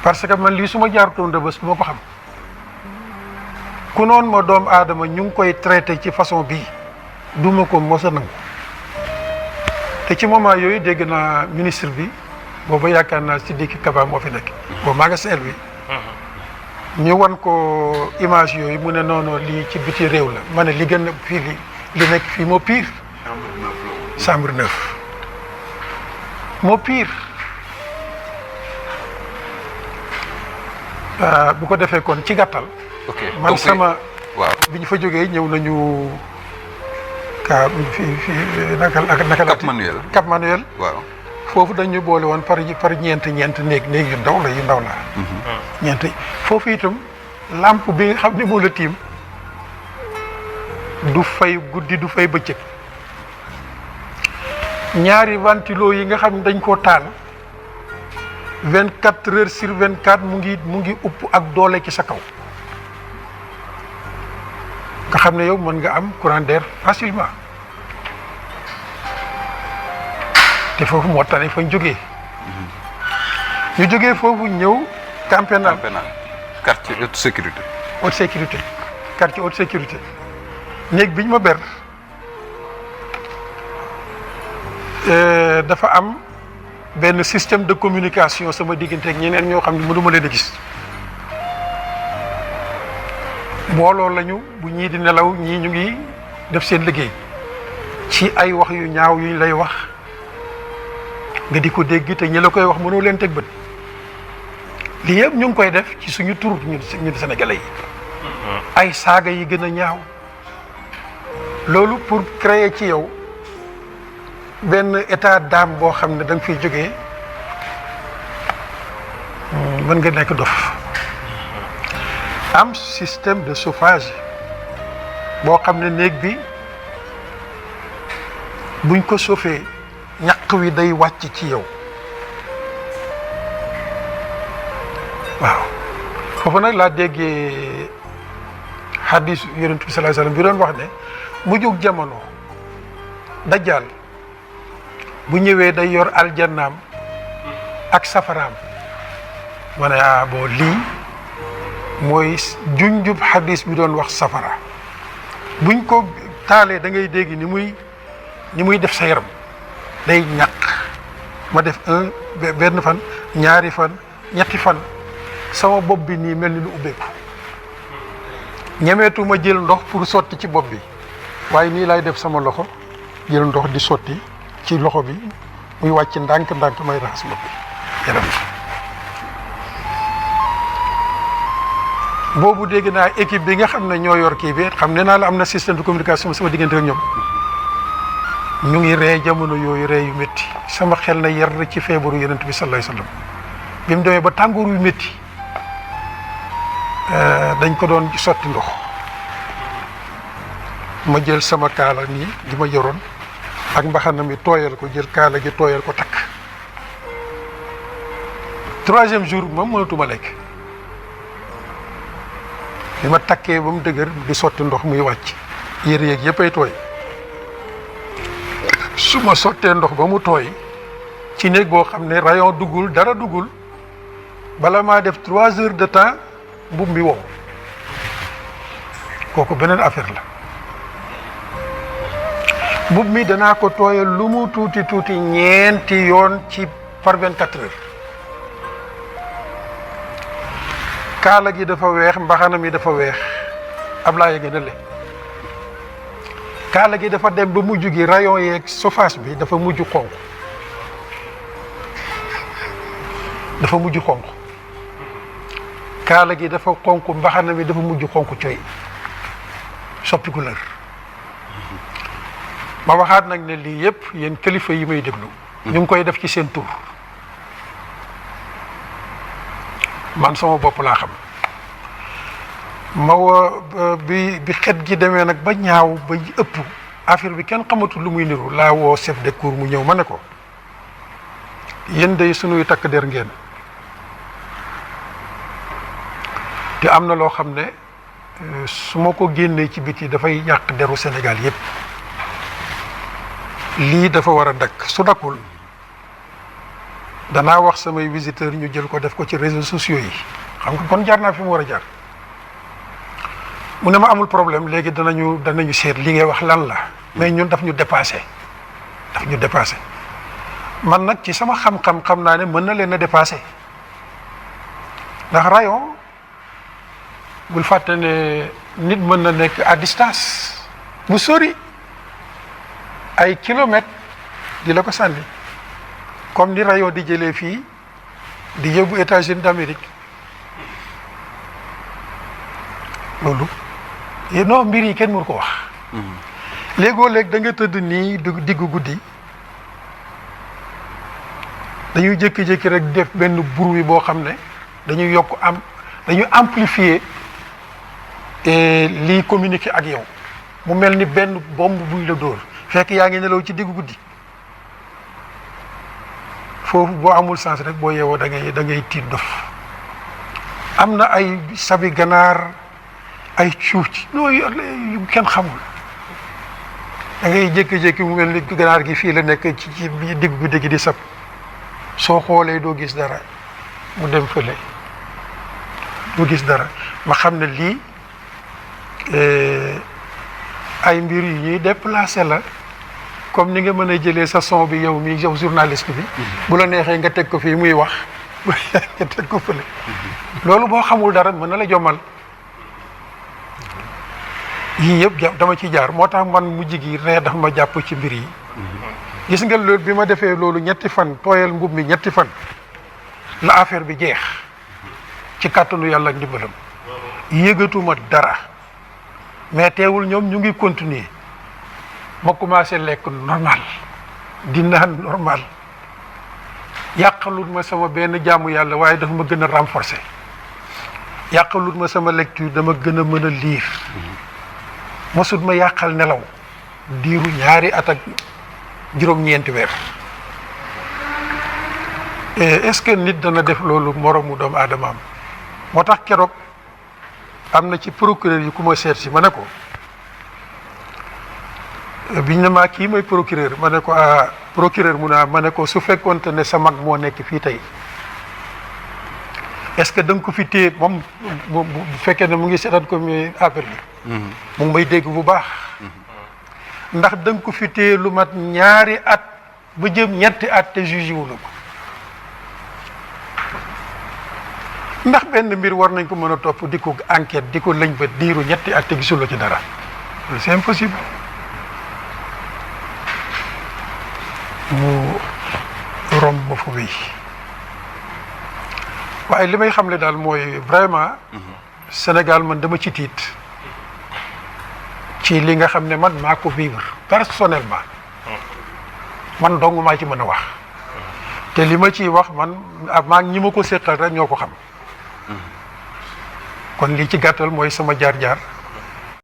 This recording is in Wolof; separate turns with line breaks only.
parce que man lii su ma jaarutoon Rebeuss du ma ko xam ku noon ma doom aadama ñu ngi koy traité ci façon bii duma ko mos a nangu te ci moment yooyu dégg naa ministre bi booba yaakaar naa Sidiki Kaba moo fi nekk boobu maa nga Saint-Louis ñu wan ko image yooyu mu ne non non lii ci biti réew la ma ne li gën a fii li nekk fii moo pire chambre 9 moo pire bu ko defee kon ci gàttal man sama bi ñu fa jógee ñëw nañu ka fii naka la Cap Manuel
waaw
foofu dañu boole woon par ñeent néeg yu ndaw la ñeent foofu itam lampe bi nga xam ne moo la tiim du fay guddi du fay bëccëg ñaari ventilo yi nga xam ne dañ koo taal 24 heures sur 24 mu ngi upp ak doole ci sa kaw nga xam ne yow mën nga am courant d'air facilement te foofu moo tane fañ jógee ñu jógee foofu ñëw camp pénal
quartier haute sécurité
quartier haute sécurité néeg bi ñu ma ber dafa am benn système de communication sama diggante ak ñeneen ñoo xam ne mënu ma leen a gis mbooloo lañu bu ñii di nelaw ñii ñu ngi def seen liggéey ci ay wax yu ñaaw yuñ lay wax nga di ko dégg te ñi la koy wax mënoo leen teg bët lii yëpp ñu ngi koy def ci suñu tur ñun Sénégalais yi ay saaga yi gën a ñaaw loolu pour créer ci yow benn état d'âme boo xam ne da nga fiy jógee mën nga nekk dof am système de chauffage boo xam ne néeg bi buñ ko chauffé ñaq wi day wàcc ci yow waaw foofu nag laa déggee hadis yonent bi sallallahu alayhi wasallam bi doon wax ne mu jóg jamono dajjal bu ñëwee day yor aljannaam ak safaraam ma ne bon lii mooy junjub hadis bi doon wax safara buñ ko taalee da ngay dégg ni muy def sa yaram day ñaq ma def benn fan ñaari fan ñetti fan sama bopp bi nii mel ni lu ubbeeku ñemeetu ma jël ndox pour sotti ci bopp bi waaye nii lay def sama loxo jël ndox di sotti ci loxo bi muy wàcc ndànk-ndànk may raxas bopp bi yaram boobu dégg naa équipe bi nga xam ne ñoo yor kii bi xam ne naa la am na système de communication sama diggante ak ñoom ñu ngi ree jamono yooyu ree yu métti sama xel na yar ci feebaru yonent bi sallallahu alayhi wasallam bi mu demee ba tàngoor yu métti dañ ko doon sotti ndox ma jël sama kaala nii gi ma yoroon ak mbaxana mi tooyal ko jël kaala gi tooyal ko takk 3e jour bi moom mënatuma lekk bi ma takkee ba mu dëgër di sotti ndox muy wàcc yére yeeg yëpp ay tooy su ma sottee ndox ba mu tooy ci néeg boo xam ne rayon duggul dara duggul bala maa def 3 heures de temps mbubb mi wow kooku beneen affaire la mbubb mi danaa ko tooyal lu mu tuuti tuuti ñeenti yoon ci par 24 heures kaala gi dafa weex mbaxana mi dafa weex Ablaye gën a le kaala gi dafa dem ba mujj gi rayon yeeg chauffage bi dafa mujj xonq kaala gi dafa xonq mbaxana mi dafa mujj xonq coy soppi couleur ma waxaat nag ne lii yëpp yéen kilifa yi may déglu ñu ngi koy def ci seen tur man sama bopp laa xam ma woo bi xet gi demee nag ba ñaaw ba ëpp affaire bi kenn xamatul lu muy niru laa woo chef de cour mu ñëw ma ne ko yéen day sunuy takk der ngeen te am na loo xam ne su ma ko génnee ci biti dafay yàq deru Sénégal yépp lii dafa war a dakk su dakkul danaa wax samay visiteurs ñu jël ko def ko ci réseaux sociaux yi xam nga kon jaar naa fi mu war a jaar mu ne ma amul problème léegi danañu seet li ngay wax lan la mais ñun daf ñu dépassé man nag ci sama xam-xam xam naa ne mën na leen a dépassé ndax rayon bul fàtte ne nit mën na nekk à distance bu sori ay kilomètres di la ko sànni comme ni rayon di jëlee fii di yóbbu États-Unis d'Amérique loolu non mbir yi kenn mënu ko wax léegoo léeg da nga tëdd nii diggu guddi dañuy jékki-jékki rek def benn bruit boo xam ne dañuy dañuy amplifier lii communiquer ak yow mu mel ni benn bombe buñ la dóor fekk yaa ngi nelaw ci diggu guddi foofu boo amul sens rek boo yeewoo da ngay tiit dof am na ay sabi ganaar ay cuuc yu kenn xamul da ngay jékki-jékki mu mel ni ganaar gi fii la nekk ci diggu guddi gi di sab soo xoolee doo gis dara mu dem fële doo gis dara ma xam ne lii ay mbir yu ñuy déplacé la comme ni nga mën a jëlee sa son bi yow journaliste bi bu la neexee nga teg ko fii muy wax nga teg ko fële loolu boo xamul dara mën na la jommal yii yëpp dama ci jaar moo tax man mujj gi ree dafa ma jàpp ci mbir yi gis nga loolu bi ma defee loolu ñetti fan tooyal mbub mi ñetti fan la affaire bi jeex ci kàttanu yàlla ak ndimbalam yëgatuma dara mais teewul ñoom ñu ngi continuer ma commencé lekk normal di naan normal yàqalut ma sama benn jaamu yàlla waaye dafa ma gën a renforcer yàqalut ma sama lecture dama gën a mën a lire mosut ma yàqal nelaw diiru ñaari at ak juróom-ñeenti weer est-ce que nit dana def loolu moromu doomu aadamaam moo tax keroog am na ci procureur yi ku ma seet si ma ne ko biñ ne maa kii mooy procureur ma ne ko procureur mu naa ma ne ko su fekkoonte ne sa mag moo nekk fii tey est-ce que da nga ko fi téye moom bu fekkee ne mu ngi seetaan ko mi affaire bi mu ngi may dégg bu baax ndax da nga ko fi téye lu mat ñaari at ba jëm ñetti at te jugé wu la ko ndax benn mbir war nañ ko mën a topp di ko enquête di ko lëñ ba diiru ñetti at te gisuloo ci dara c'est impossible mu romb ma fu bi waaye li may xamle daal mooy vraiment Sénégal man dama ci tiit ci li nga xam ne man maa ko vivre personnellement man dong maa ci mën a wax te li ma ciy wax man maa ñi ma ko séqal rek ñoo ko xam kon lii ci gàttal mooy sama jaar-jaar